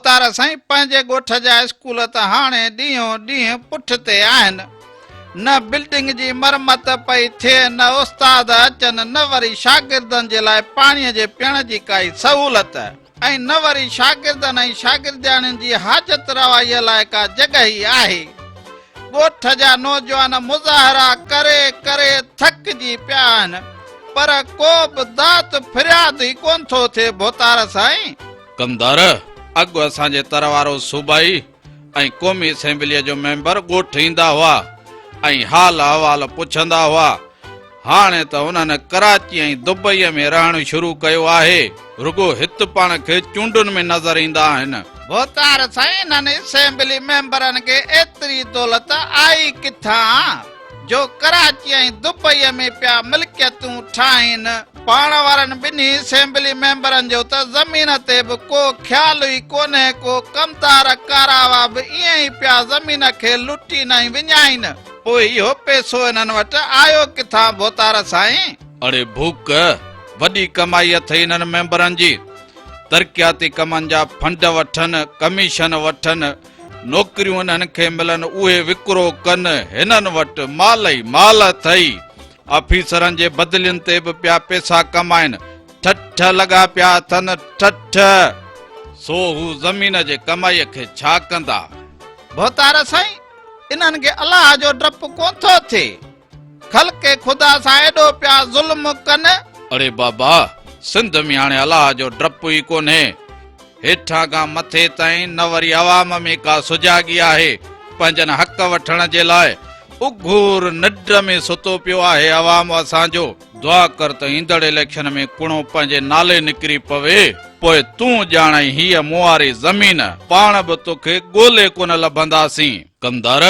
ڀوتار سائين پنهنجي ڳوٺ جا اسڪول ته هاڻي ڏينهون ڏينهن پٺ تي آهن. نه بلڊنگ جي مرمت پئي ٿئي نه استاد اچن نه وري شاگردن جي لاء پاڻي جي پيئڻ جي ڪائي سهولت ۽ نه وري شاگردن ۽ شاگردياڻين جي حاجت روائيء لاء ڪا جڳهه ئي آهي. ڳوٺ جا نوجوان مظاهرا ڪري ڪري ٿڪجي پيا آهن پر ڪو به داد فرياد ئي ڪونه ٿو ٿئي ڀوتار سائين. ڪمدار، اڳ اسان جي تر وارو صوبائي ۽ قومي اسيمبليء جو ميمبر ڳوٺ ايندا هئا ۽ حال احوال پڇندا هئا. هاڻي ته انهن ڪراچي ۽ دبئيء ۾ رهڻ شروع ڪيو آهي. رڳو هت پاڻ کي چونڊن ۾ نظر ايندا آهن. ڀوتار سائين انهن اسيمبلي ميمبرن کي ايتري دولت آئي ڪٿان جو ڪراچي ۽ دبئيء ۾ پيا ملڪيتون ٺاهين. پاڻ وارن ٻنهي اسيمبلي ميمبرن جو ته زمين تي به ڪو خيال ئي ڪونهي ڪو ڪمدار ڪاراوا به ائين ئي پيا زمين کي لٽين ۽ وڃائين. پوء اهو پئسو انهن وٽ آيو ڪٿان ڀوتار سائين؟ اڙي ڀوڪ، وڏي ڪمائي اٿئي انهن ميمبرن جي. ترقياتي ڪمن جا فنڊ وٺن، ڪميشن وٺن، نوڪريون انهن کي ملن اهي وڪرو ڪن، هنن وٽ مال ئي مال اٿئي. آفيسرن جي بدلين تي به پيا پئسا ڪمائن، ٺٺ لڳا پيا اٿن، ٺٺ. سو هو زمين جي ڪمائيء کي ڇا ڪندا؟ ڀوتار سائين، انهن کي الله جو ڊپ ڪونه ٿو ٿئي. خلق خدا سان ايڏو پيا ظلم ڪن. اڙي بابا، سنڌ ۾ هاڻي الله جو ڊپ ئي ڪونهي. هيٺان کان مٿي تائين نه وري عوام ۾ ڪا سجاڳي آهي پنهنجن حق وٺڻ جي لاء اگهور نڊ ۾ ستو پيو آهي عوام اسان جو. دعا ڪر ته ايندڙ اليڪشن ۾ ڪڻو پنهنجي نالي نڪري پوي پوء تون ڄاڻين هيء مون واري زمين پاڻ به توکي ڳولي ڪونه لڀنداسين. ڪمدار!